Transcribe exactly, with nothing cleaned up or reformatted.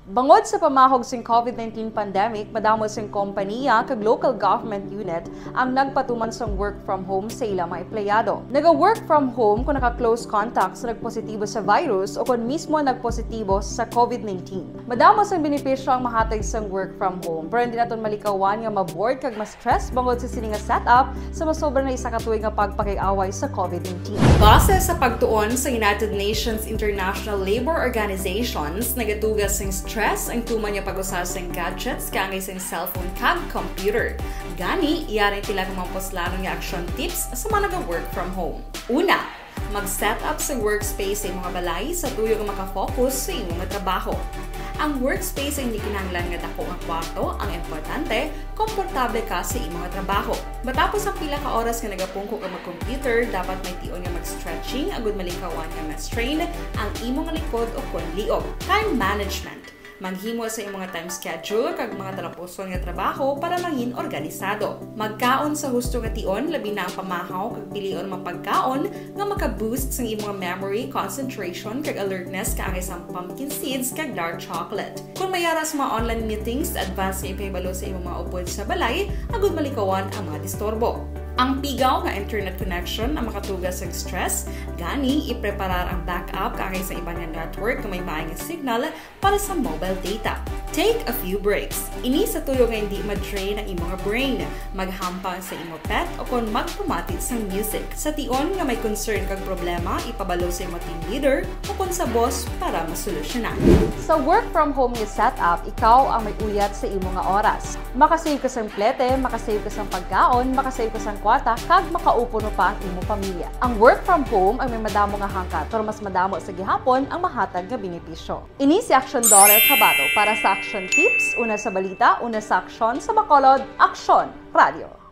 Bangod sa pamahog sing COVID nineteen pandemic, madamo sing kompanya kag local government unit ang nagpatuman sang work from home sa ila mga empleyado. Naga-work from home kung naka-close contact sa nagpositibo sa virus o kon mismo nagpositibo sa COVID nineteen. Madamo sang benepisyo ang mahatag sang work from home, pero hindi naton malikawan nga ma-bored kag ma-stress bangod sa sini nga setup sa masobra na isa ka tuig nga pagpakig-away sa COVID nineteen. Base sa pagtuon sa United Nations International Labour Organizations, nagatuga sing stress ang tuman nga pag-usa sing gadgets kaangay sing cellphone kag computer. Gani, yari ang pila ka mga puslanon nga action tips sa mga naga-work from home. Una, mag-set up sa workspace sa imong balay sa tuyo nga makafocus sa imong trabaho. Ang workspace ay hindi kinahanglan nga dako nga kwarto, ang importante, komportable ka sa imong trabaho. Matapos ang pila ka oras nga nagapungko ka mag-computer, dapat may tion nga mag-stretching agud malikawan nga ma-strain ang imong likod o kon liog. Time management. Maghimo sa imong time schedule kag mga talapuson nga trabaho para mangin organisado. Magkaon sa husto nga tion, labi na ang pamahaw kag pilion mga pagkaon nga maka-boost sang imong memory, concentration, kag alertness kaangay sang pumpkin seeds kag dark chocolate. Kung may ara sa mga online meetings, advance nga ipahibalo sa imong mga upod sa balay agud malikawan ang mga disturbo. Ang pigaw nga internet connection ang makatuga sa stress, gani ipreparar ang backup kaangay sa iban nga network nga may maay nga signal para sa mobile data. Take a few breaks. Ini sa tuyo nga hindi ma-drain ang imong brain. Maghampang sa imong pet o kon magpamati sang music. Sa tion nga may concern kag problema, ipabalo sa imong team leader o kon sa boss para masolusyonan. Sa work from home nga setup, ikaw ang may uyat sa imo nga oras. Makasave ka sang plete, makasave ka sang pagkaon, makasave ka sang kwarta, kag makaupo pa ang imo pamilya. Ang work from home ang may madamo nga hangkat, pero mas madamo sa gihapon ang mahatag nga benepisyo. Ini si Action Daughter Tabato para sa Action Tips, una sa balita, una sa aksyon, sa Bacolod, Aksyon Radio.